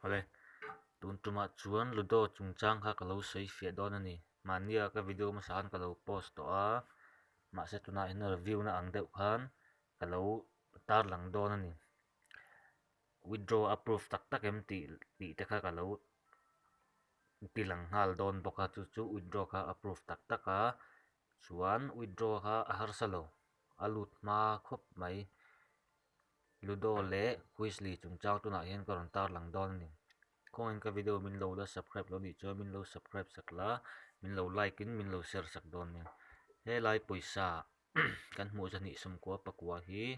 Awle, tun tumah chuan Ludo chungchang kha ka lo sawi fiah dawn a ni. Mahnia ka video hmasa khan ka lo post tawh a, mahse tunah hian review na ang deuh khan ka lo tarlang dawn a ni. Withdraw approve tak tak em tih tih te kha ka lo ti lang nghal dawn bawk a, chu chu withdraw kha approve tak tak a, chuan withdraw kha a harsa lo, a lut hma khawp mai. Ludo leh Quizly chungchang tunah hian ka rawn tarlang dawn a ni. Kawngin ka video min lo la subscribe lo nih chuan min lo subscribe sak la, min lo like in min lo share sak dawn nia. Helai pawisa kan hmuh zahnih sawmkua pakua hi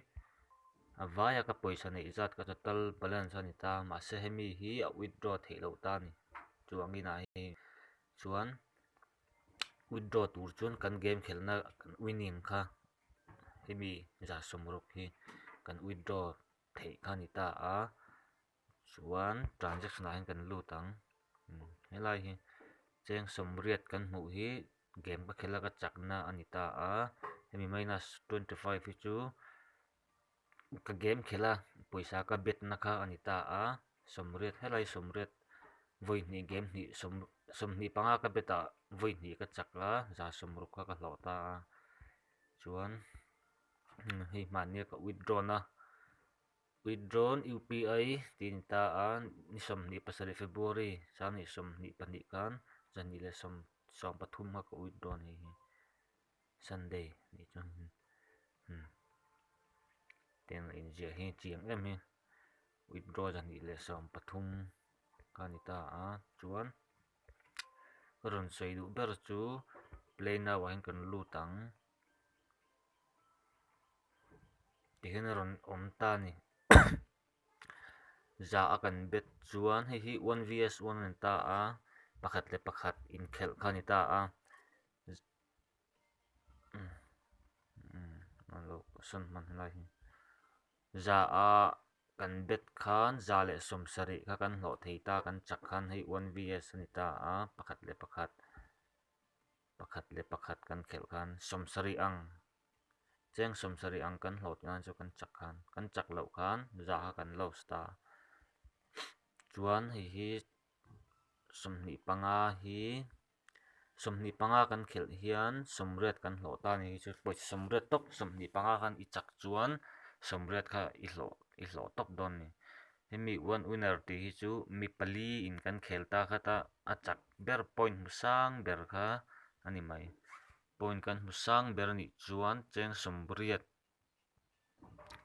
a vaia ka pawisa neih zat ka total balance a ni ta, mahse hemi hi a withdraw theih loh ta a ni. Chuangin ah hei chuan withdraw tur chuan kan game khelhna kan winning kha hemi za sawmruk hi kan withdraw theih kha a ni ta a chuan transaction ah hian kan lut ang helai hi cheng sawmriat kan hmuh hi game ka khelh a ka chakna a ni ta a hemi minus 25 hi chu ka game khelh a pawisa ka bet na kha a ni ta a sawmriat helai sawmriat vawi hnih game hnih sawm sawmhnih panga ka bet ah vawi hnih ka chak a za sawmruk kha ka hlawh ta a chuan hei hmannia ka withdraw na withdrawn UPI tih a ni ta a ni sawmhnih pasarih February sanghnih sawmhnih pahnih khan zahnih leh sawm sawm pathum kha ka withdraw a ni hi Sunday nih chuan umm tiang a inziah hi chiang em hi withdraw zahnih leh sawm pathum kha a ni ta a chuan ka rawn sawi duh ber chu play now ah hian kan lut ang. Tihian a rawn awm ta a ni za a kan bet chuan hei hi one vs one a ni ta a pakhat leh pakhat inkhelh kha a ni ta a za a kan bet khan za leh sawmsarih kha kan hlawh thei ta kan chak khan hei one vs a ni ta a pakhat leh pakhat. Pakhat leh pakhat kan khelh khan sawmsarih ang cheng sawmsarih ang kan hlawh tih nan chu kan chak khan kan chak loh khan zah kha kan lost ta chuan hei hi sawmhnih panga hi sawmhnih panga kan khelh hian sawmriat kan hlawh ta a ni chu pawisa sawmriat tawp sawmhnih panga khan i chak chuan sawmriat kha i hlawh i hlawh tawp dawn a ni. Hemi one winner tih hi chu mi pali in kan khel ta khat a, a chak ber point hmu sang ber kha a ni mai. Point kan hmu sang ber a nih chuan cheng sawmriat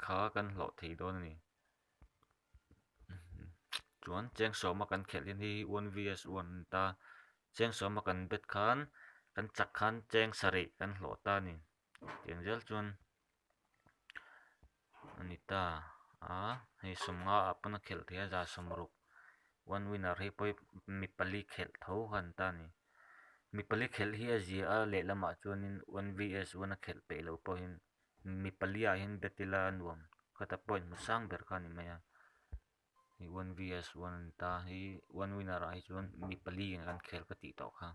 kha kan hlawh thei dawn a ni. Chuan cheng sawma kan khelh hian hei hi one vs one a ni ta, cheng sawma kan bet khan kan chak khan cheng sarih kan hlawh ta a ni. Tiang zel chuan. A ni ta a hei sawmnga ah pawn a khelh theih a za sawmruk one winner hi pawh hi mi pali khelh tho kha an ta a ni mi pali khelh hi a zia a lehlamah chuanin one vs one a khelh peih loh pawhin mi pali ah hian bet ila a nuam khata point hmu sang ber kha a ni mai a hei one vs one a ni ta hei one winner ah hi chuan mi pali in an khel ka tih tawh kha.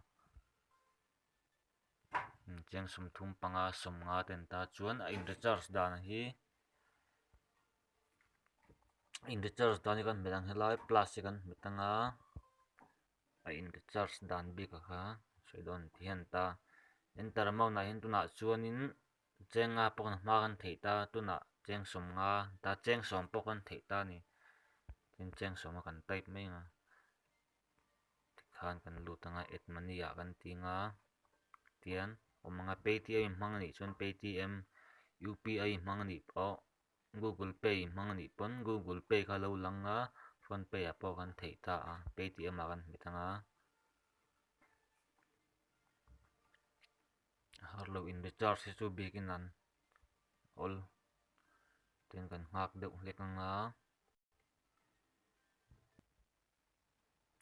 Cheng sawmthum panga sawmnga te an ta chuan a in recharge dan hi in recharge dan hi kan hmet ang helai plus hi kan hmet anga a in recharge dan bik a kha sawi dawn ti hian an ta enter amount ah hian tunah chuanin cheng nga pawh kan hma kan theih ta tunah cheng sawmnga ta cheng sawm pawh kan theih ta a ni tin cheng sawm a kan type mai ang a. Tikhan kan lut anga add money ah kan ti anga tian awm anga paytm hmang anih chuan paytm UPI hmang anih pawh google pay hmang anih pawn google pay kha lo lang a phone pay ah pawh kan theih ta a paytm ah kan hmet anga har lo in recharge hi chu biakin an awl tin kan nghak deuh hlek anga.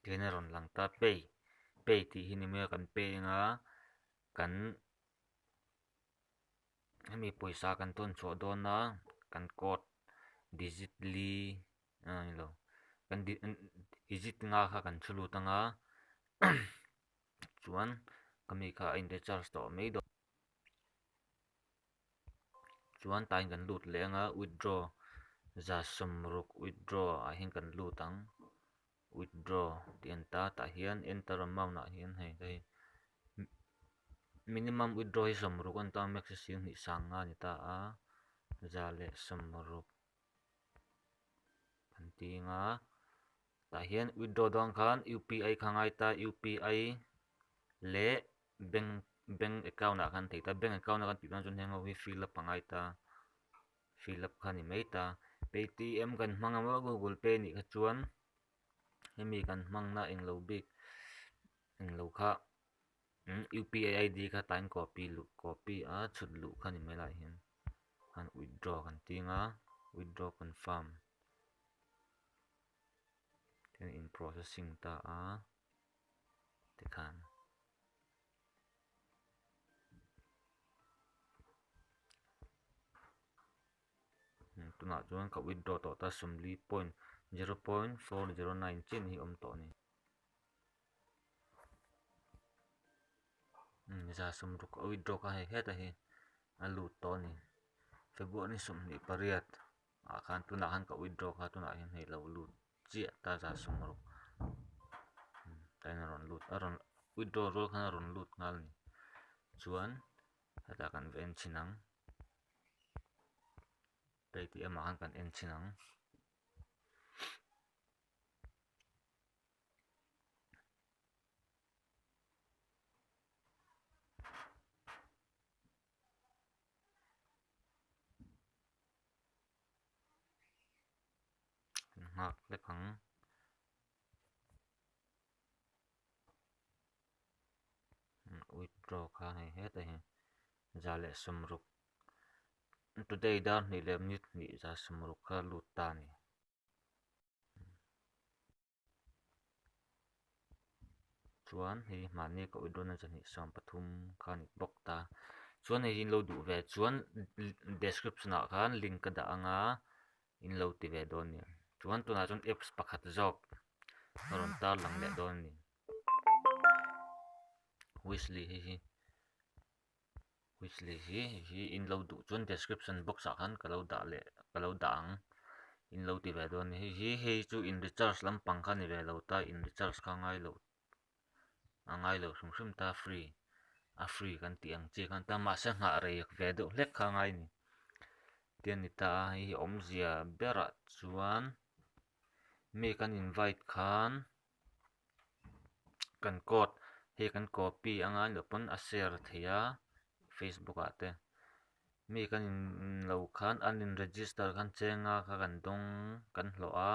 Tihian a rawn lang ta pay pay tih hi ni mai a kan pay anga kan hemi pawisa kan tawn chhuah dawn a kan code digit li a ni lo kan digit nga kha kan thu lut anga chuan khami kha a in recharge tawh mai dawn chuan tain kan lut leh anga withdraw za sawmruk withdraw ah hian kan lut ang. Withdraw tih a ni ta tah hian enter amount ah hian hei te hi minimum withdraw hi sawmruk a ni ta a max hi singhnih sanga a ni ta a 160 kan ting a tah hian withdraw dawn khan UPI kha ngai ta UPI leh bank bank account ah khan thei ta bank account a kan tih dawn chuan heng ho hi fill up a ngai ta fill up kha a ni mai ta paytm kan hmang emaw google pay nih kha chuan hemi kan hmangna englo bik englo kha UPI ID kha tain copy luh copy a chhut luh kha ni mai lai hian khan withdraw kan ting a withdraw confirm chuan in processing ta a tikhan. Tunah chuan ka withdraw tawh ta sawmli point zero point 409 chin hi awm tawh a ni. 160 a withdraw kha hei heta hi a lut tawh a ni. February ni 28 ah khan tunah khan ka withdraw kha tunah hian hei lo lut chiah ta 160 tain a rawn lut a rawn withdraw rual khan a rawn lut nghal a ni. Chuan hetah kan va en chhin ang paytm ah khan kan en chhin ang. Nghak hlek ang. Withdraw kha hei hetah hi 160 today dar hnih leh minute hnih 160 kha lut ta a ni. Chuan hei mahni ka withdraw na 230 kha a ni bawk ta. Chuan hei hi in lo duh ve chuan description ah khan link ka dah anga in lo ti ve dawn nia. Chuan tunah chuan apps pakhat zawk a rawn tar lang leh dawn a ni. Wisely hei hi Wisely hi hei hi in lo duh chuan description box ah khan ka lo dah leh ka lo dah ang in lo ti ve dawn a ni. Hei hi hei chu in recharge lampang kha a ni ve lo ta in recharge kha a ngai lo a ngai lo hrim hrim ta free a free kan tih ang chi khan ta mahse nghah rei ve deuh hlek kha a ngai a ni. Ti a ni ta a hei hi awmzia berah chuan mi kan invite khan kan code hei kan copy anga a nih loh pawn a share thei a facebook ah te mi kan in lo khan an in register khan chenga kha kan dawng kan hlawh a.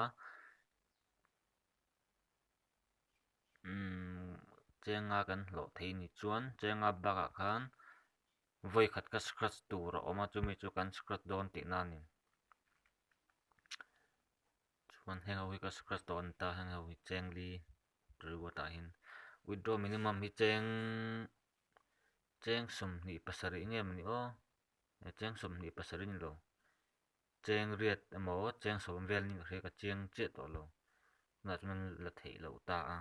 Umm chenga kan hlawh thei ni chuan chenga bakah khan vawi khat ka scratch tur a awm a chumi chu kan scratch dawn tihna a ni chuan heng ho hi ka scratch dawn ta heng ho hi cheng li reward ah hian withdraw minimum hi cheng cheng 27 nge maw ni aw cheng 27 ni lo. Cheng riat emaw cheng sawm vel ni ka hria ka chiang chiah tawh lo tunah chuan an la theih loh ta a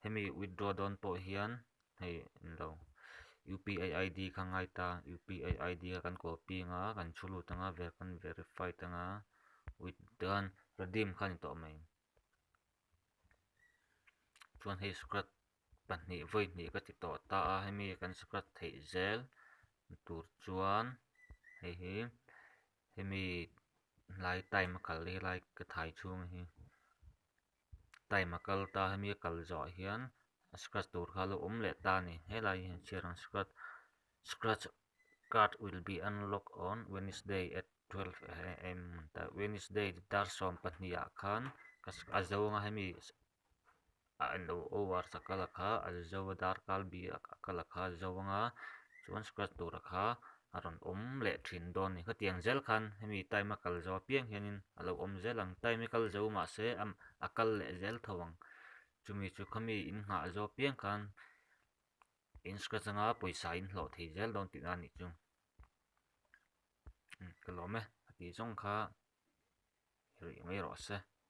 hemi withdraw dawn pawh hian hei an lo UPI ID kha ngai ta UPI ID kha kan copy anga kan chhu lut anga ver kan verified anga withdraw redeem kha a ni tawh mai chuan hei scratch pahnih vawi hnih ka ti tawh ta a hemi kan scratch theih zel tur chuan hei hi. Hemi hlai time a kal hi helai ka thai chhung hi time a kal ta hemi a kal zawh hian a scratch tur kha a lo awm leh ta a ni helai hi chhiar ang scratch scratch card will be unlock on Wednesday at 12 am Wednesday dar 12 ah khan a zo anga hemi a en lo over a kal a kha a zo a darkar bi a kal a kha a zo anga chuan scratch tur a kha a rawn awm leh thin dawn a ni khatiang zel khan hemi time a kal zo apiang hianin a lo awm zel ang time hi kal zo mahse a kal leh zel tho ang chumi chu khami in nghah zo apiang khan in scratch anga pawisa in hlawh thei zel dawn tihna a nih chu ka lawm e a tih zawng kha rih mai rawh se.